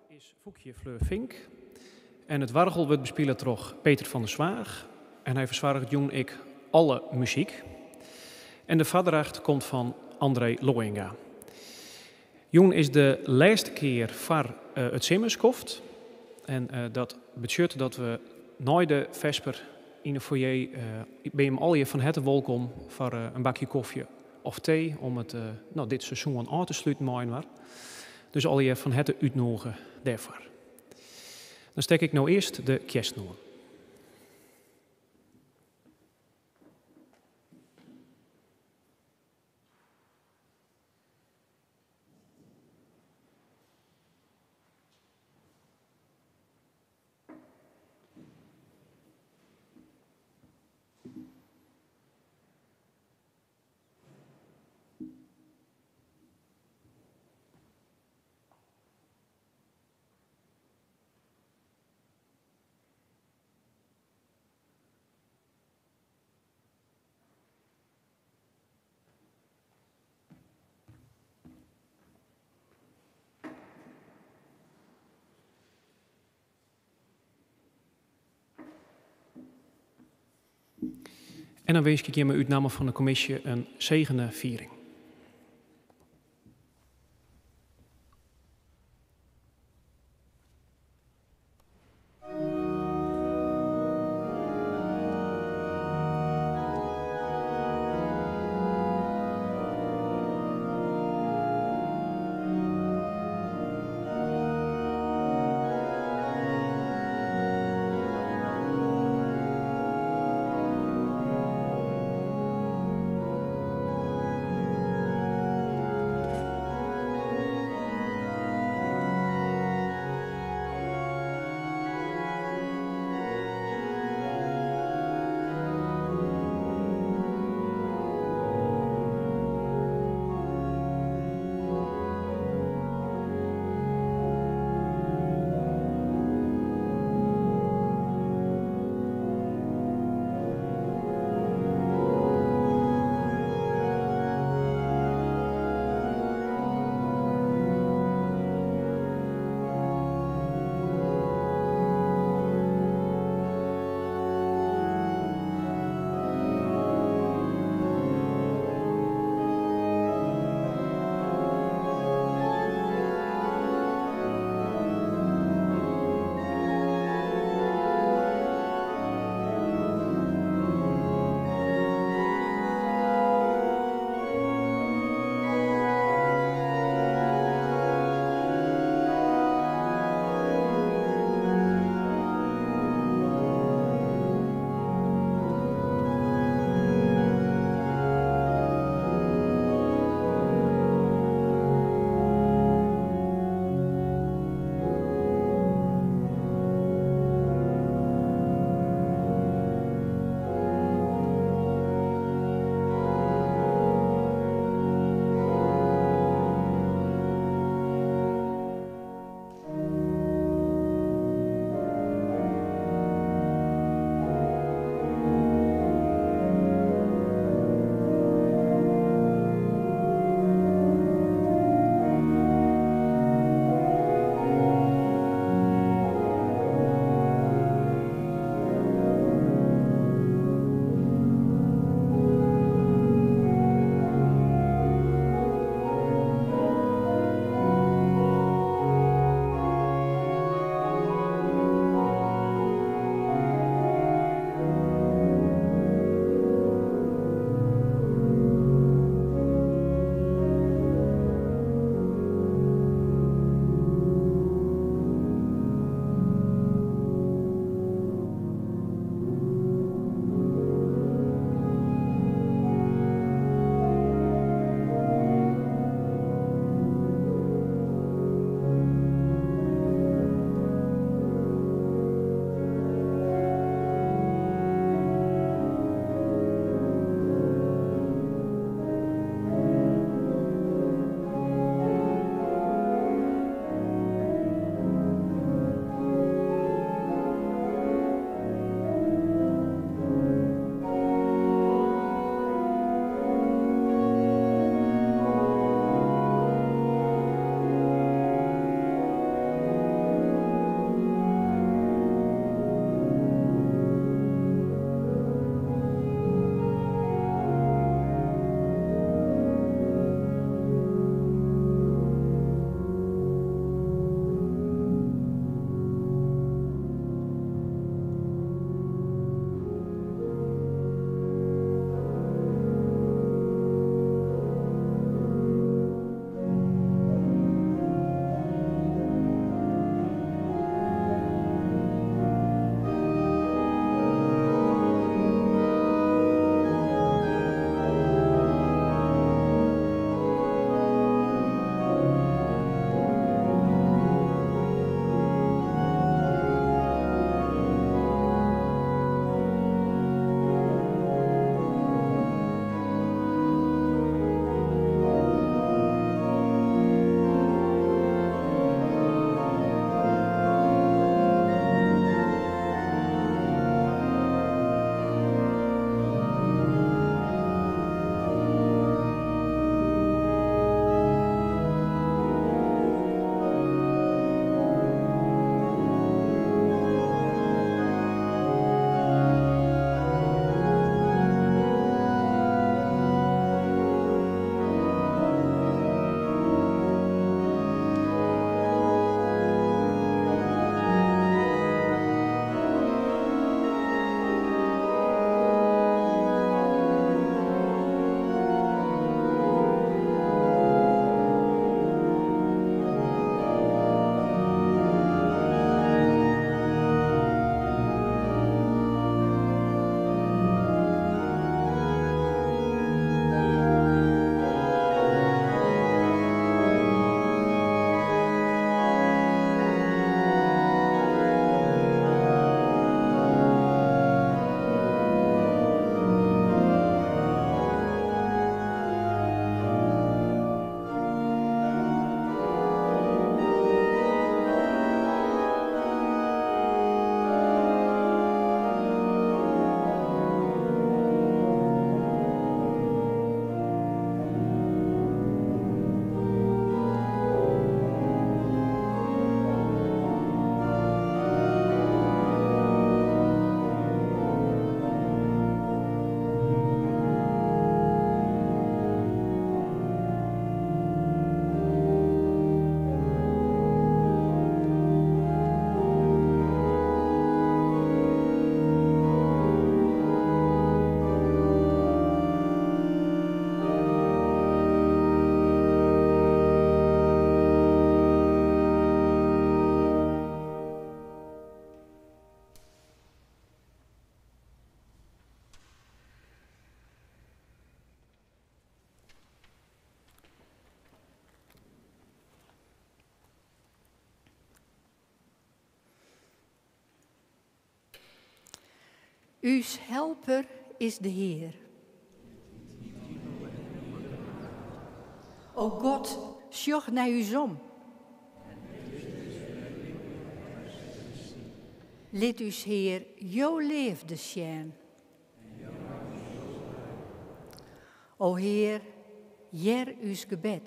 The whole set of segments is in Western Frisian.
Is Foekje Fleur Vink en it oargel wurdt bespile troch Peter van der Zwaag en hy fersoarget jûn ek alle muzyk. En de foardracht komt fan André Looijenga. Jûn is de lêste kear foar it simmerskoft en dat betsjut dat we nei de fesper yn de foyer binne jim allegear fan herte wolkom foar in bakje kofje of tee om it no, dit seizoen ôf te sluten mei-inoar. Dus allegear fan herte útnûge dêrfoar. Dan stek ik no earst de kjersten oan. En dan winskje ik jimme út namme fan de kommisje in segene fiering. Us helper is de Hear. O God, sjoch nei ús om. Lit ús Hear jo leafde sjen. O Hear, hear ús gebed.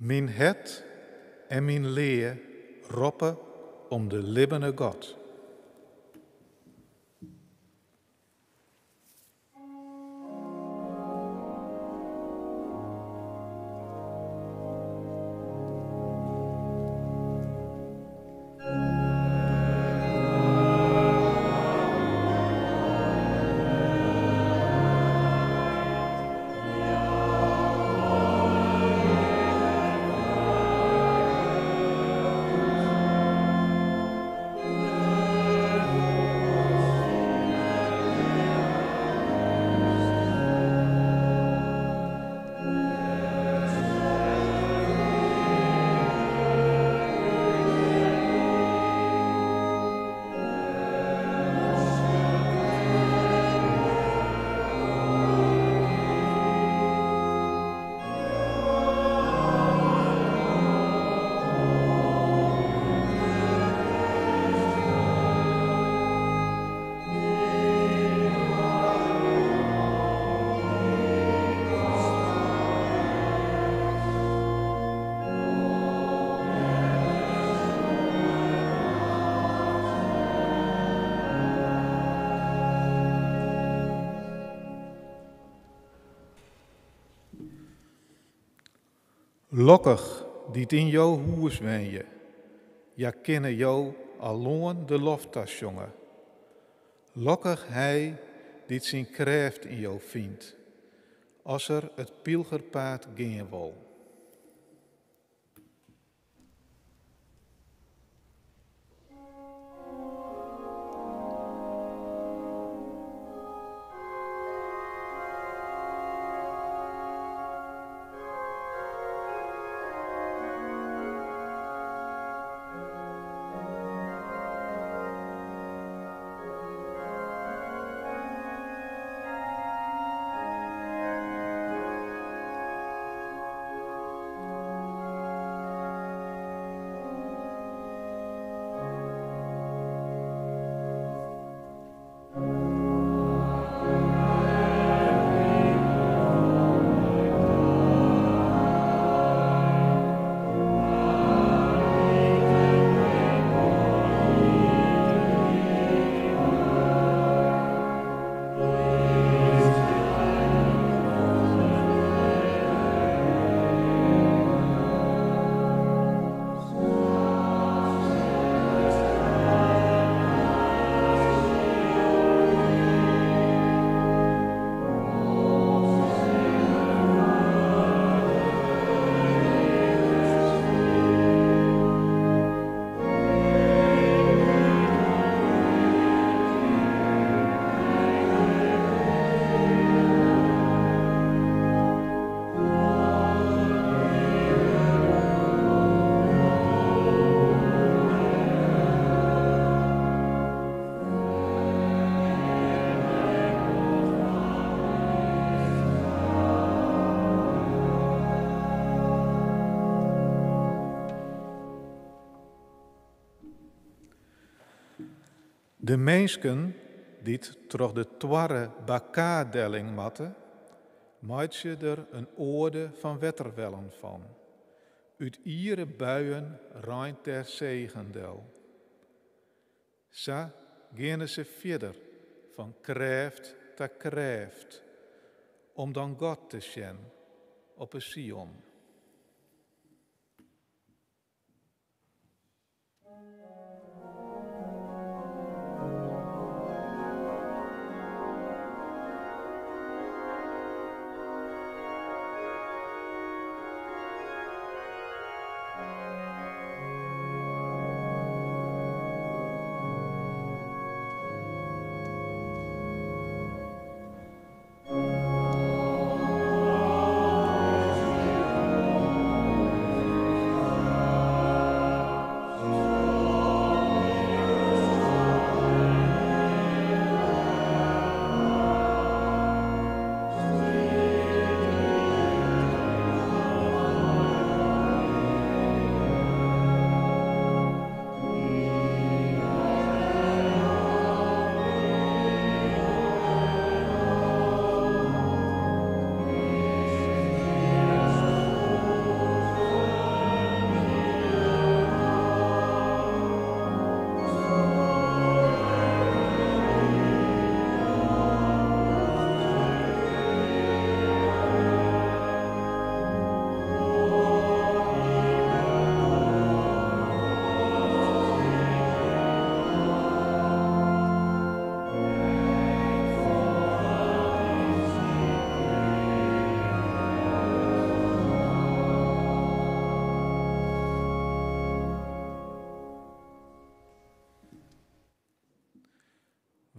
Myn hert en myn lea roppe om de libbene God. Lokkich dy't yn jo hûs wenje, hja kinne jo aloan de lof tasjonge. Lokkich hy dy't syn krêft yn jo fynt, as er it pylgerpaad gean wol. De minsken dy't troch de toarre Bakadelling moatte, meitsje der in oarde fan wetterwellen fan. Ut iere buien reint dêr segen del. Sa geane se fierder fan krêft ta krêft, om dan God te sjen op 'e Sion.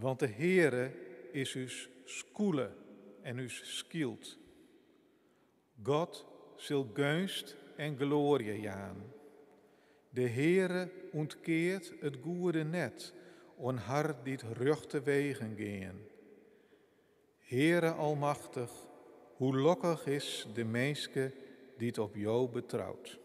Want de Heare is ús skûle en ús skyld. God sil geunst en gloarje jaan. De Heare ûntkeart it goede net oan har dy't rjochte wegen gean. Heare Almachtich, hoe lokkich is de minske dy't op Jo betrout.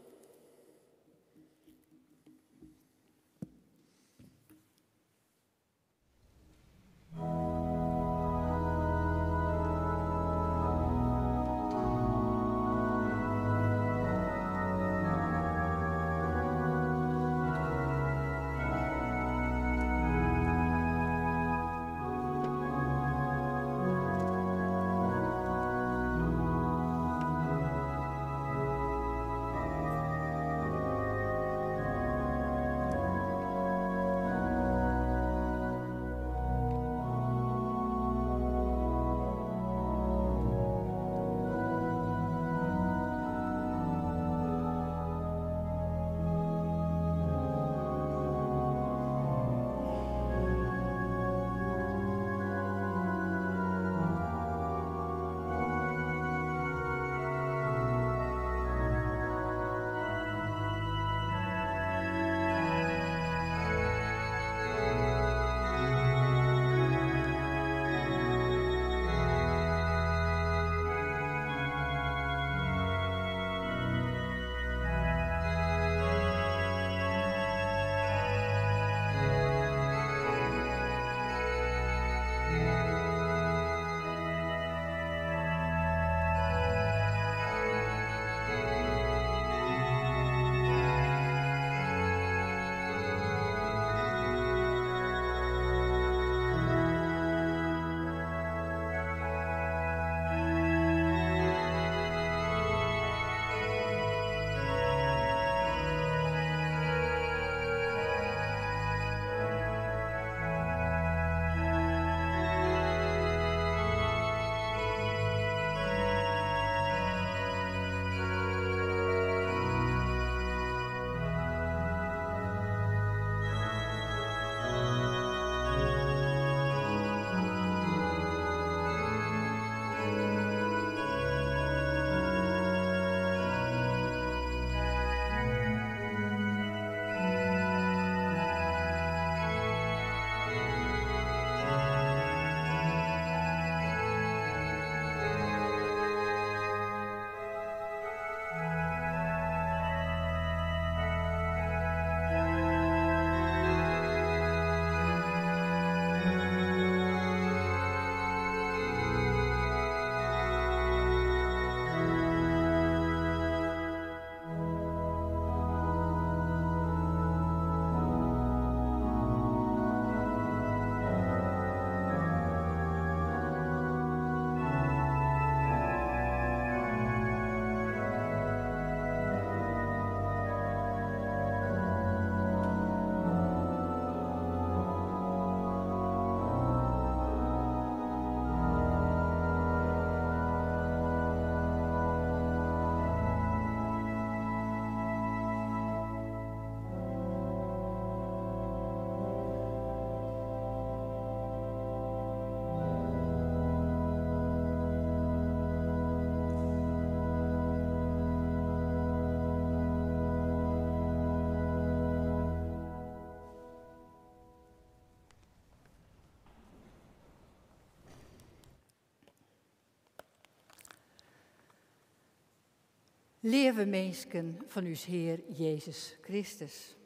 Leave minsken fan ús Hear Jezus Kristus.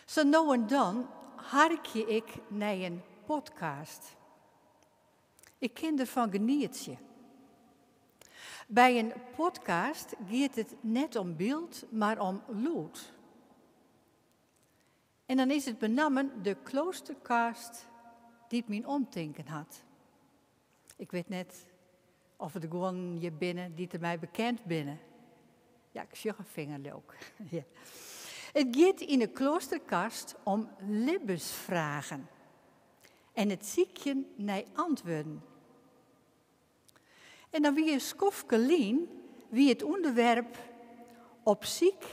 Sa no en dan harkje ik nei in podcast. Ik kin derfan genietsje. By in podcast giet it net om byld, mar om lûd. En dan is it benammen de Kloostercast dy't myn omtinken hat. Ik wit net oft der guon hjir binne dy't dermei bekend binne. Ja, ik sjoch in finger leau 'k. Ja. It giet yn de Kloosterkast om libbensfragen en it sykjen nei antwurden. En dan wie in skoftke lyn wie it ûnderwerp op syk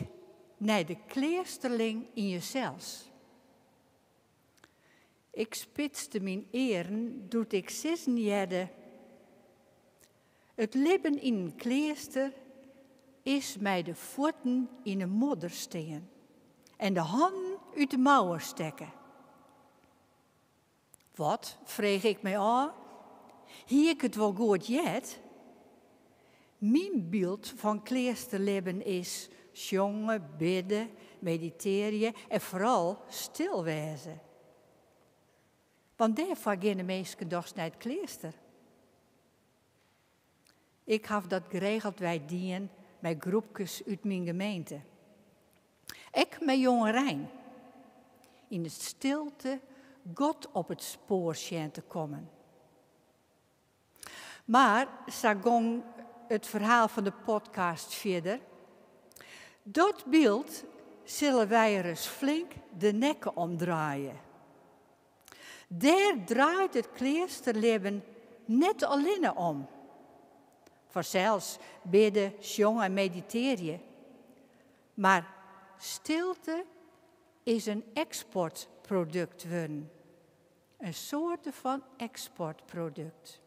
nei de kleasterling yn jesels. Ik spitste myn earen doe't ik sizzen hearde, It libben yn in kleaster is mei de fuotten yn 'e modder stean en de hannen út de mouwen stekke. Wat, frege ik my ôf, hie ik it wol goed heard? Myn byld fan kleasterlibben is sjonge, bidde, meditearje en foaral stil wêze. Want dêrfoar geane de minsken dochs nei it kleaster. Ik haw dat geregeldwei dien mei groepkes út myn gemeente. Ek mei jongerein. Yn de stilte God op it spoar sjen te kommen. Mar, sa gong it ferhaal fan de podcast fierder, dat byld sille wy ris flink de nekke omdraaie. Dêr draait it kleasterlibben net allinne om. Fansels bidde, sjonge en meditearje. Mar stilte is in eksportprodukt wurden. In soarte fan eksportprodukt.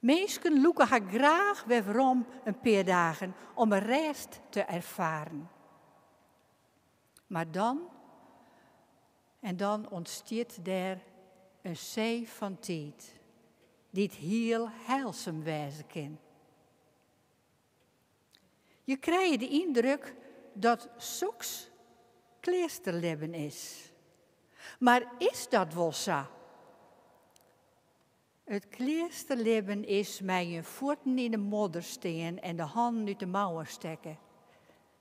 Minsken lûke har graach wer werom in pear dagen om 'e rêst te erfaren. Mar dan, en dan ûntstiet dêr in see fan tiid, dy't hiel heilsum wêze kin. Je krije de yndruk dat soks kleasterlibben is. Mar is dat wol sa? It kleasterlibben is mei jin fuotten yn de modder stean en de hannen út de mouwen stekke,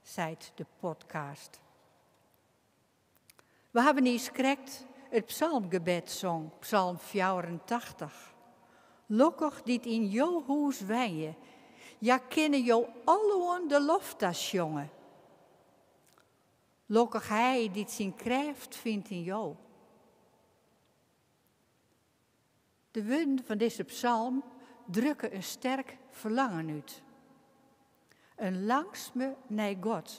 seit de podcast. We hawwe niiskrekt it psalmgebed song, psalm 84. Lokkich dy't yn jo hûs wenje, hja kinne jo aloan de lof tasjonge. Lokkich hy dy't syn krêft fynt yn jo. De wurden fan dizze psalm drukke in sterk ferlangen út. In langstme nei God.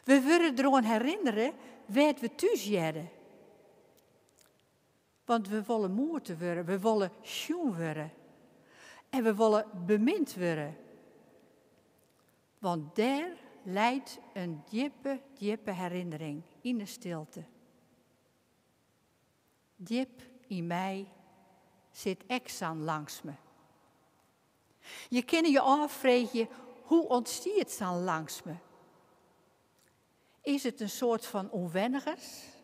We wurde deroan herinnere wêr't we thús hearre. Want we wolle moete wurde, we wolle sjoen wurde. En we wolle bemind wurde. Want dêr leit in djippe, djippe herinnering yn 'e stilte. Djip yn my sit ek sa'n langstme. Je kinne je ôffreegje, hoe ûntstiet sa'n langstme? Is it in soart fan ûnwennigens?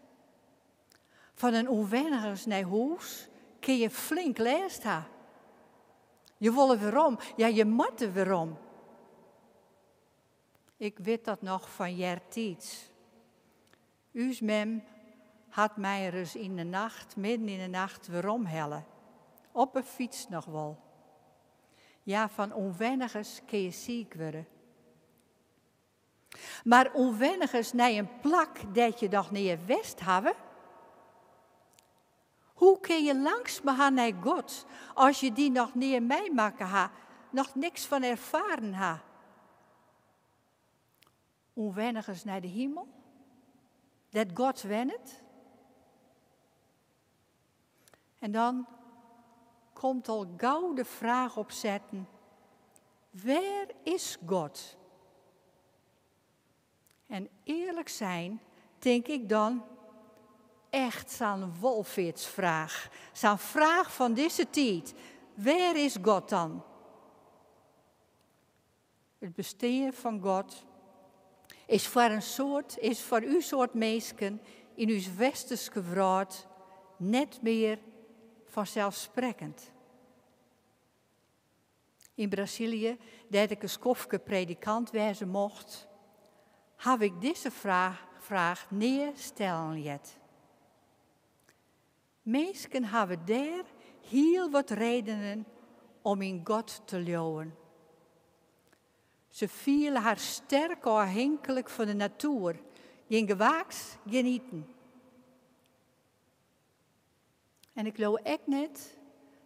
Fan in ûnwennigens nei hûs kin je flink lêst ha. Je wolle werom, ja je moatte werom. Ik wit dat noch fan eartiids. Us mem hat my ris yn de nacht, midden yn de nacht, weromhelle. Op 'e fyts noch wol. Ja, fan ûnwennigens kin je siik wurde. Mar ûnwennigens nei in plak dêr't je noch nea west hawwe? Hoe kin je langstme ha nei God as je dy noch nea meimakke ha, noch niks fan erfaren ha? Ûnwennigens nei de himel, dêr't God wennet? En dan komt al gau de fraach opsetten, wêr is God? En earlik sein tink ik dan, echt sa'n wolfeartsfraach, sa'n fraach fan dizze tiid, wêr is God dan? It bestean fan God is foar in soad, is foar ús soart minsken yn ús westerske wrâld net mear fanselssprekkend. Yn Brazilië, dêr't ik in skoftke predikant wêze mocht, haw ik dizze fraach nea stellen heard. Minsken hawwe dêr hiel wat redenen om yn God te leauwen. Se fiele har sterk ôfhinklik fan de natoer, gjin gewaaks, gjin iten. En ik leau ek net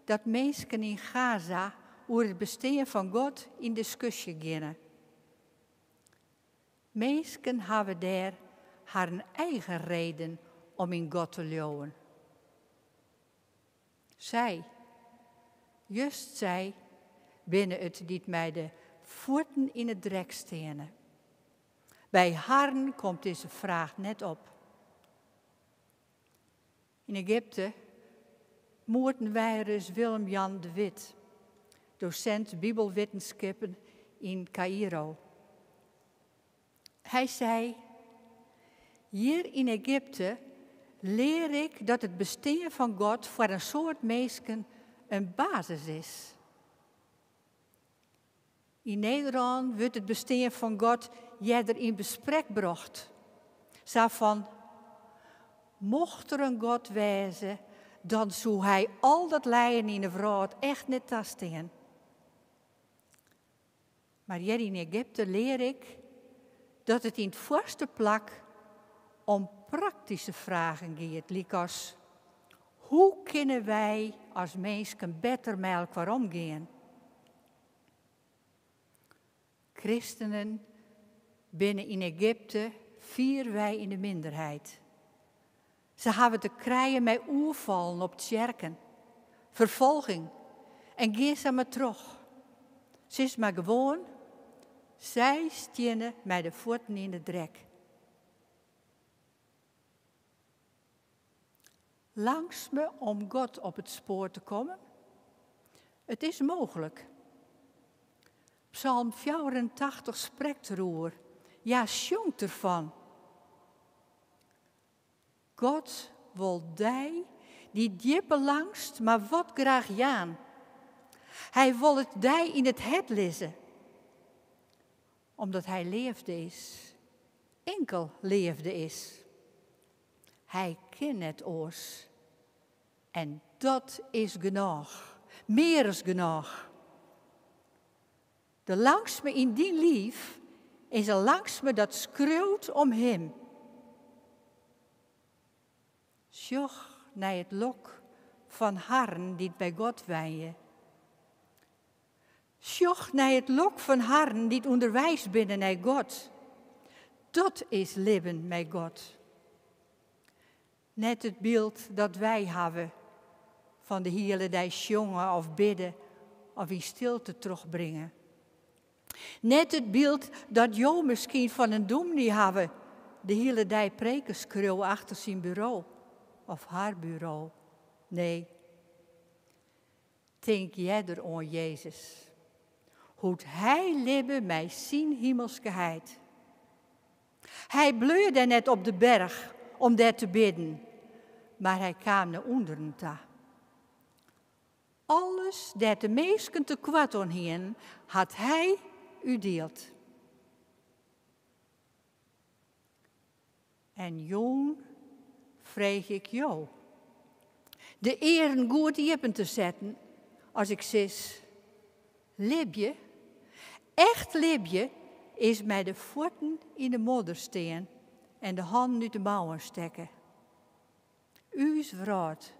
dat minsken yn Gaza oer it bestean fan God yn diskusje geane. Minsken hawwe dêr harren eigen reden om yn God te leauwen. Sy, just sy, binne it dy't mei de fuotten yn 'e drek steane. By harren komt dizze fraach net op. Yn Egypte moeten wy ris Willem Jan de Wit, dosint bibelwittenskippen yn Kaïro. Hy sei, Hjir yn Egypte lear ik dat it bestean fan God foar in soad minsken in basis is. Yn Nederlân wurdt it bestean fan God earder yn besprek brocht. Sa fan, mocht der in God wêze, dan soe hy al dat lijen yn 'e wrâld echt net tastean. Mar hjir yn Egypte lear ik dat it yn it foarste plak om praktyske fragen giet, lykas, hoe kinne wy as minsken better mei elkoar omgean? Kristenen binne yn Egypte fierwei yn de minderheid. Se hawwe te krijen mei oerfallen op tsjerken, ferfolging en gean sa mar troch. Sis mar gewoan, sy steane mei de fuotten yn de drek. Langstme om God op it spoar te kommen? It is mooglik. Psalm 84 sprekt deroer, ja sjongt derfan. God wol dy dy djippe langst mar wat graach jaan. Hy wol it dy yn it hert lizze, omdat hy leafde is, inkel leafde is. Hy kin net oars. En dat is genôch, mear as genôch. De langstme yn dyn liif is in langstme dat skreaut om him. Sjoch nei it lok fan harren dy't by God wenje. Sjoch nei it lok fan harren dy't ûnderweis binne nei God. Dat is libben mei God. Net it byld dat wy hawwe fan de hiele dei sjonge of bidde of yn stilte trochbringe. Net it byld dat jo miskien fan in dûmny hawwe, de hiele dei preken skriuwe achter syn buro of har buro. Nee, tink earder oan Jezus, hoe't hy libbe mei syn himelske heit. Hy bleau dêr net op de berch om dêr te bidden, mar hy kaam nei ûnderen ta. Alles dêr't de minsken tekoart oan hienen, hat hy útdield. En jûn freegje ik jo de earen goed iepen te setten as ik sis, libje, echt libje is mei de fuotten yn de modder stean en de hannen út de mouwen stekke. Us wrâld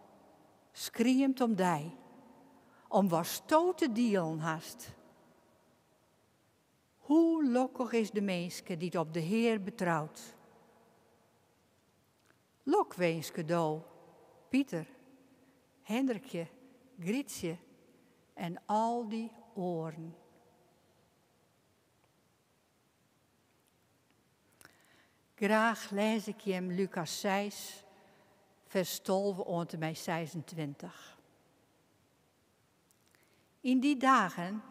skriemt om dy, om watsto te dielen hast. Hoe lokkich is de minske dy't op de Hear betrout. Lokwinske do, Pieter, Hendrikje, Grytsje en al dy oaren. Graach lês ik jim Lukas 6, fers 12 oant en mei 26. Yn dy dagen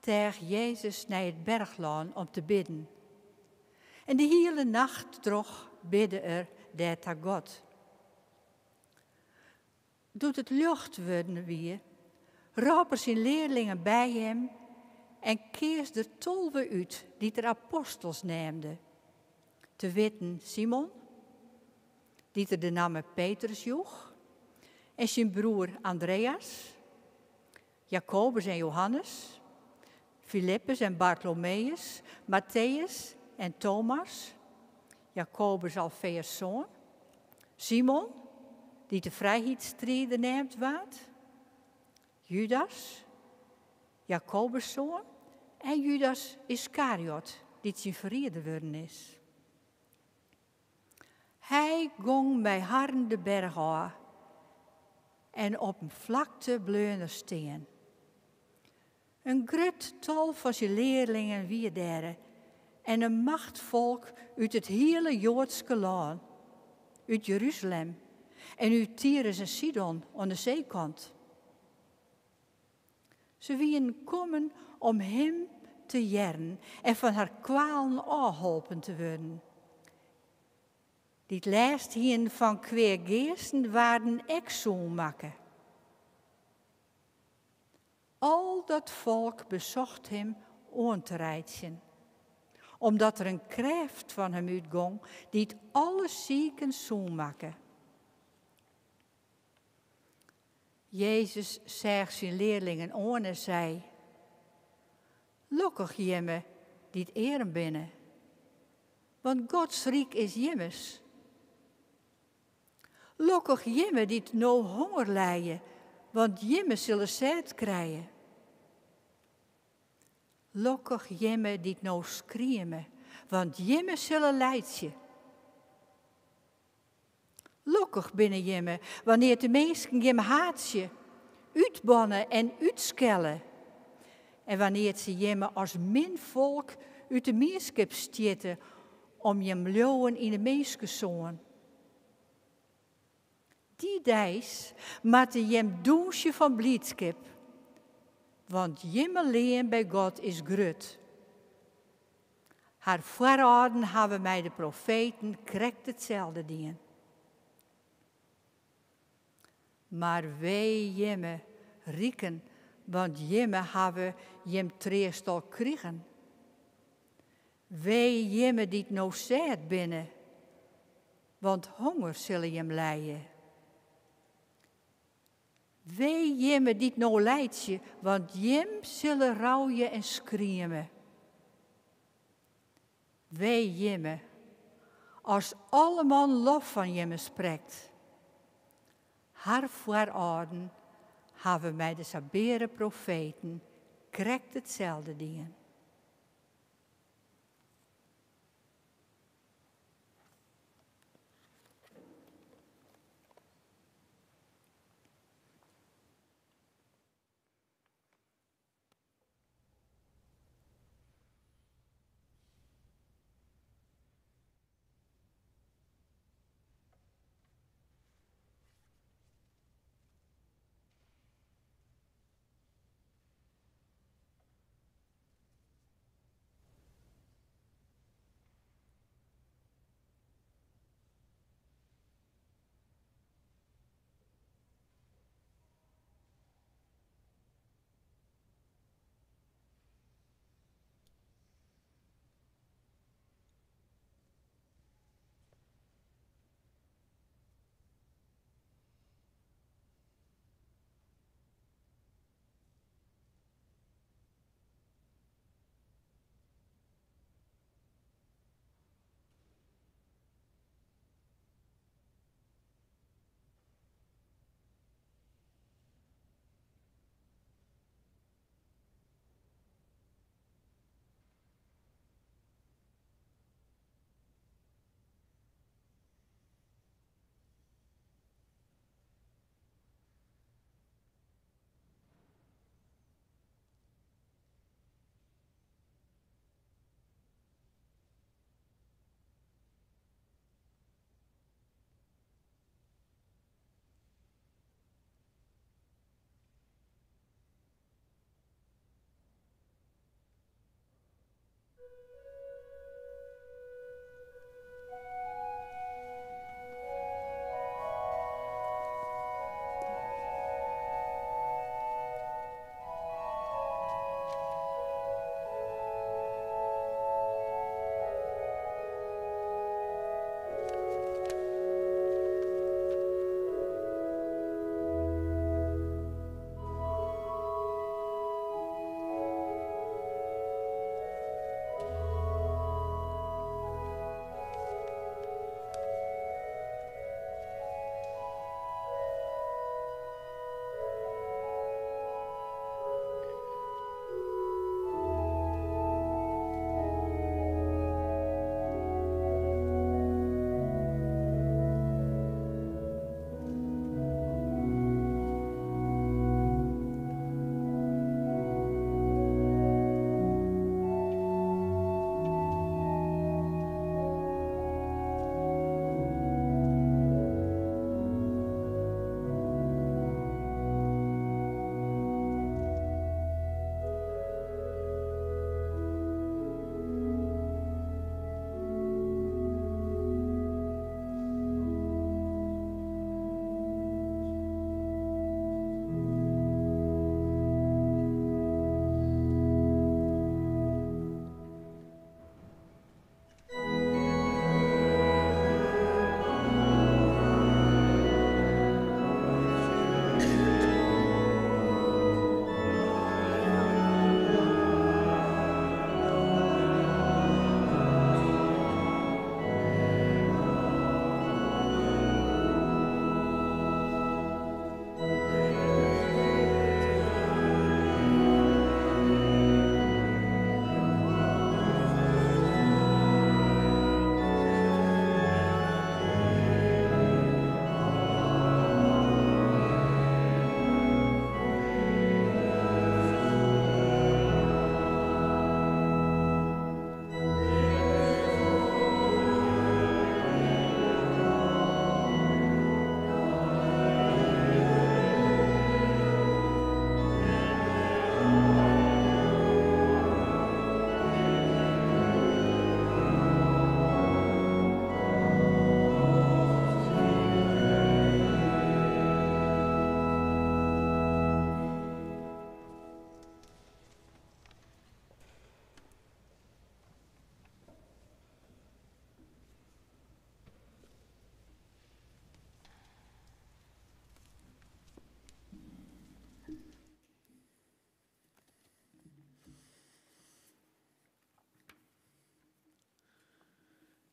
teach Jezus nei it berchlân om te bidden. En de hiele nacht troch bidde er dêr ta God. Doe't it ljocht wurden wie, rôp er syn learlingen by him en keas der 12 út dy't er apostels neamde. Te witten Simon, dy't er de namme Petrus joech, en syn broer Andreas, Jakobus en Johannes, Filippus en Bartolomeus, Matteüs en Tomas, Jakobus Alfeus' soan, Simon, dy't de frijheidsstrider neamd waard, Judas, Jakobus' soan, en Judas Iskariot, dy't syn ferrieder wurden is. Hy gong mei harren de berch ôf en op in flakte bleaun er stean. In grut tal fan syn learlingen wie dêr en in macht folk út it hiele Joadske lân, út Jeruzalem en út Tyrus en Sidon oan de seekant. Se wienen kommen om him te hearren en fan har kwalen ôfholpen te wurden. Dy't lêst hienen fan kweageasten waarden ek sûn makke. Al dat folk besocht him oan te reitsjen, omdat der in krêft fan him útgong dy't alle siken sûn makke. Jezus seach syn learlingen oan en sei, Lokkich jimme dy't earm binne, want Gods ryk is jimmes. Lokkich jimme dy't no honger lije, want jimme sille sêd krije. Lokkich jimme dy't no skrieme, want jimme sille laitsje. Lokkich binne jimme wannear't de minsken jimme haatsje, útbanne en útskelle. En wannear't se jimme as min folk út de mienskip stjitte om jim leauwen yn de Minskesoan. Dy deis moatte jim dûnsje fan blydskip, want jimme lean by God is grut. Har foarâlden hawwe mei de profeten krekt itselde dien. Mar wee jimme, riken, want jimme hawwe jim treast al krigen. Wee jimme dy't no sêd binne, want honger sille jim lije. Wee jimme dy't no laitsje, want jim sille rouje en skrieme. Wee jimme, as alle man lof fan jimme sprekt. Har foarâlden hawwe mei de sabeare profeten krekt itselde dien.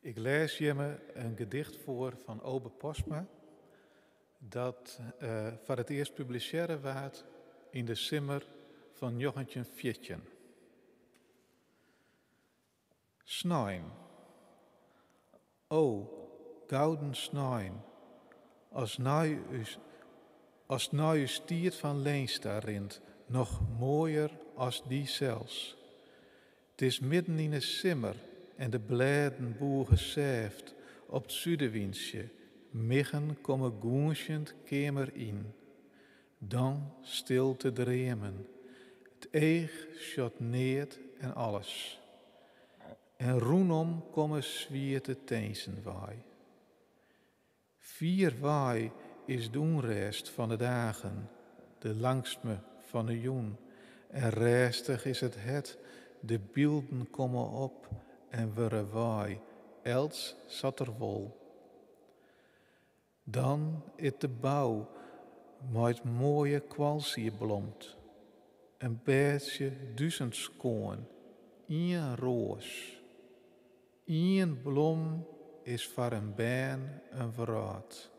Ik lês jimme in gedicht foar fan Obe Postma, dat foar it earst publisearre waard yn de simmer fan 1914. Snein. O, gouden snein, as nei ús, as nei ús tiid fan leens ta rint, noch moaier as dy sels. 't Is midden yn 'e simmer en de blêden bûge sêft op 't sudewyntsje, miggen komme gûnzjend keamer yn. Dan stil te dreamen, 't each sjocht neat en alles. En rûnom komme swiete tinzen wei. Fier wei is de ûnrêst fan 'e dagen, de langstme fan 'e jûn en rêstich is it hert, de bylden komme op en wurde wei, elts sa't er wol. Dan it de bou mei 't moaie koalsied blomt, in bêdsje duzendskoan, ien roas. Ien blom is foar in bern in wrâld.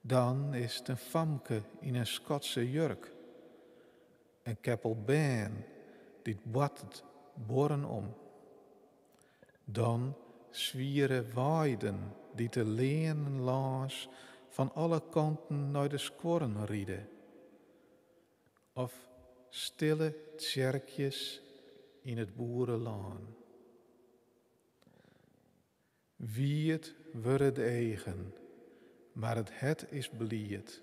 Dan is 't in famke yn in Skotse jurk, in keppel bern dy't boartet buorren om. Dan swiere weiden dy't de leanen lâns fan alle kanten nei de skuorren ride. Of stille tsjerkjes yn it boerelân. Wiet wurde de eagen, mar it hert is bliid.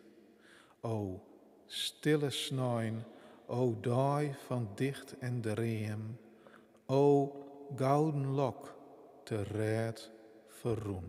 O, stille snein, o dei fan dicht en dream, o gouden lok te rêd ferrûn.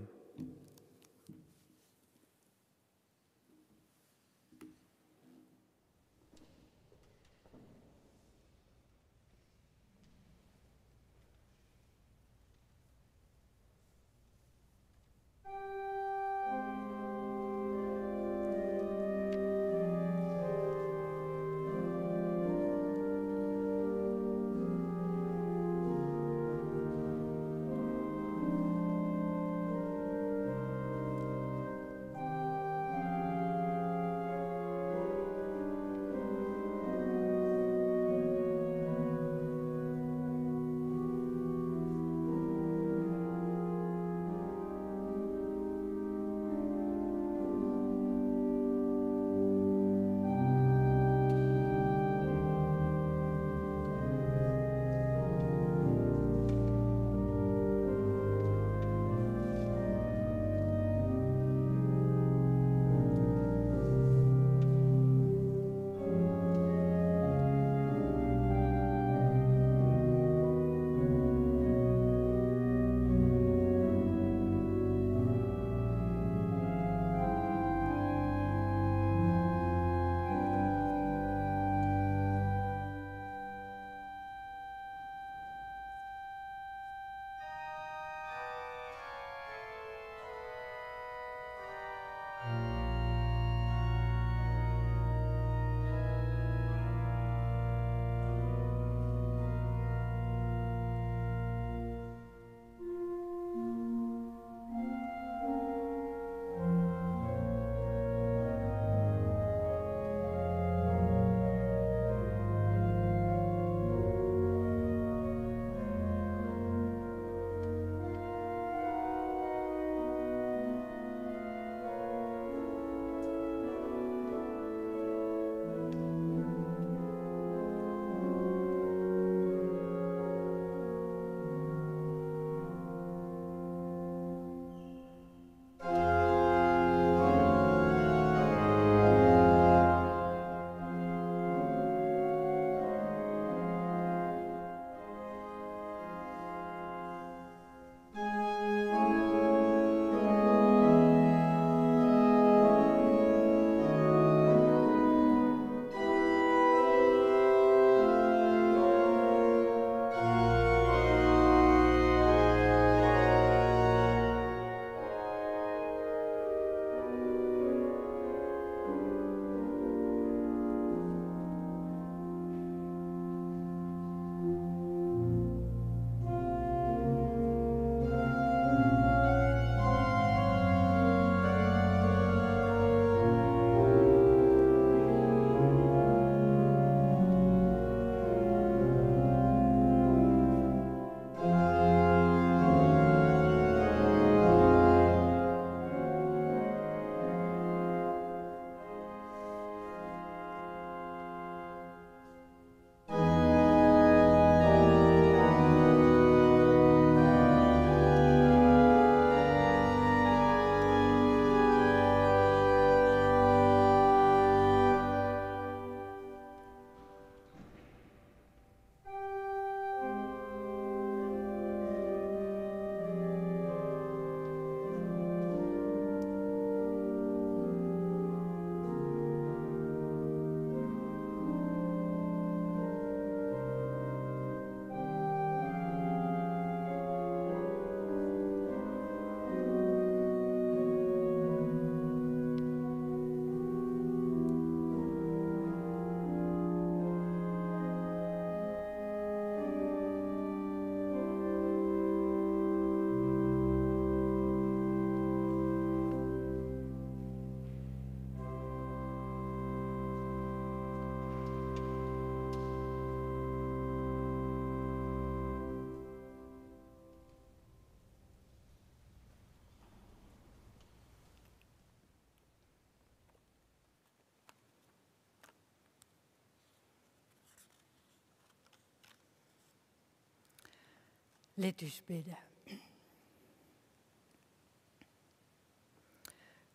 Lit ús bidde.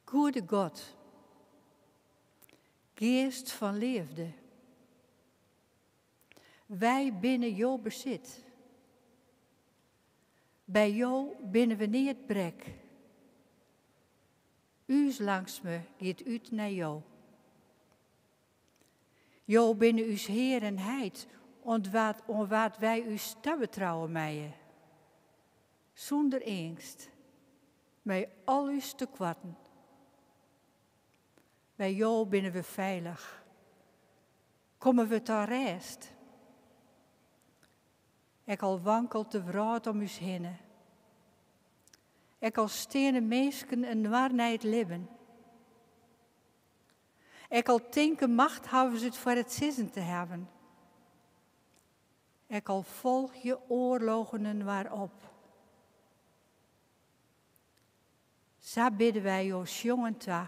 Goede God, Geast fan leafde, wy binne jo besit. By jo binne we neat brek. Us langstme giet út nei jo. Jo binne ús Hear en Heit, oan wa't wy ús tabetrouwe meie. Sûnder eangst, mei al ús tekoarten. By jo binne we feilich. Komme we ta rêst. Ek al wankelt de wrâld om ús hinne. Ek al steane minsken inoar nei it libben. Ek al tinke machthawwers it foar it sizzen te hawwen. Ek al folgje oarlogen inoar op. Sa bidde wy jo sjongend ta.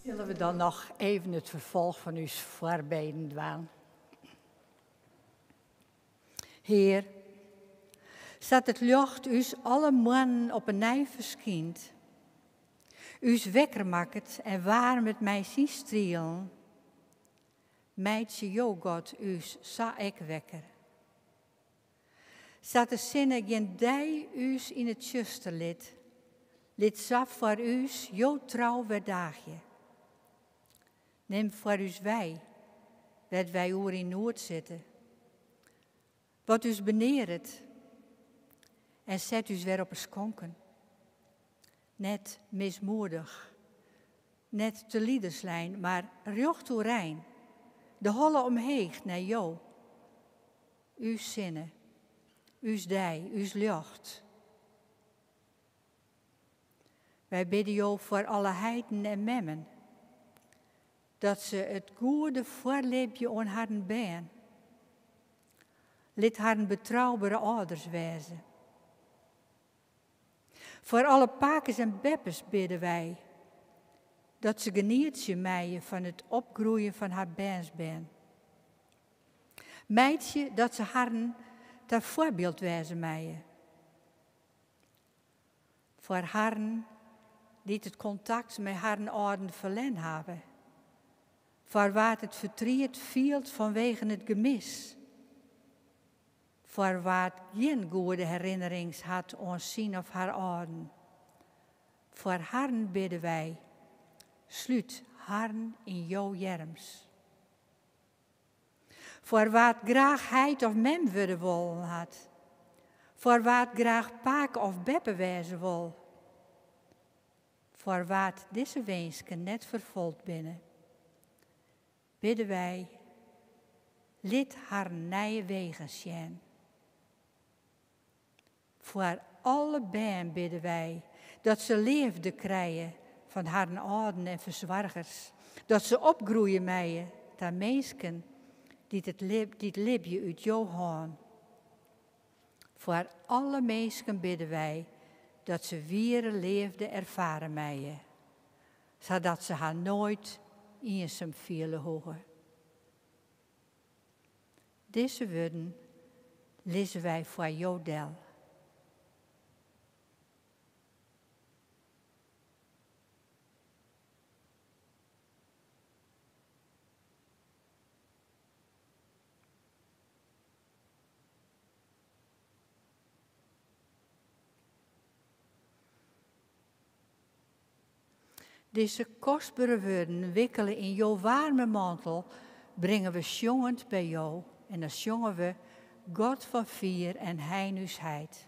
Sille we dan noch even it ferfolch fan ús foarbeden dwaan. Hear, sa't it ljocht ús alle moarnen op 'e nij ferskynt. Ús wekker makket en waarmet mei syn strielen, meitsje jo God ús sa ek wekker. Sa't de sinne gjin dei ús yn it tsjuster lit, lit sa foar ús jo trou wer daagje. Nim foar ús wei, wêr't wy oer yn noed sitte. Wat ús benearet en set ús wer op 'e skonken. Net mismoedich, net te liederslein, mar rjocht oerein, de holle omheech nei jo. Ús sinne, ús dei, ús ljocht. Wy bidde jo foar alle heiten en memmen, dat se it goede foarlibje oan harren bern. Lit harren betroubere âlders wêze. Foar alle pakes en beppes bidde wy, dat se genietsje meie fan it opgroeien fan har bernsbern. Meitsje dat se harren ta foarbyld wêze meie. Foar harren dy't it kontakt mei harren âlden ferlern hawwe. Foar wa't it fertriet fielt fanwegen it gemis. Foar wa't gjin goede herinnerings hat oan syn of har âlden. Foar harren bidde wy, slút harren yn jo earms. Foar wa't graach heit of mem wurde wollen hat. Foar wa't graach pake of beppe wêze wol. Foar wa't dizze winsken net ferfold binne, bidde wy, lit harren nije wegen sjen. Foar alle bern bidde wy dat se leafde krije fan harren âlden en fersoargers, dat se opgroeie meie ta minsken dy't it dy't libje út jo hân. Foar alle minsken bidde wy dat se wiere leafde erfare meie, sadat se har noait iensum fiele hoege. Dizze wurden lizze wy foar jo del. Dizze kostbere wurden wikkele yn jo waarme mantel bringe we sjongend by jo en dan sjonge we God fan fier en hein ús heit.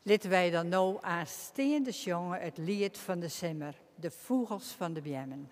Litte wy dan no oansteande sjonge it liet fan de simmer, de fûgels fan de beammen.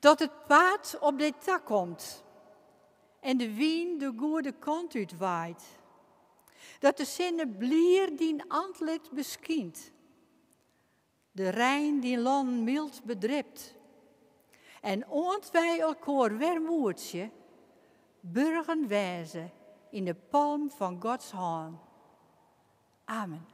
Dat it paad op dy takomt en de wyn de goede kant út waait. Dat de sinne blier dyn antlit beskynt. De rein dyn lannen myld bedript. En oant wy elkoar wer moetsje, burgen wêze yn de palm fan Gods hân. Amen.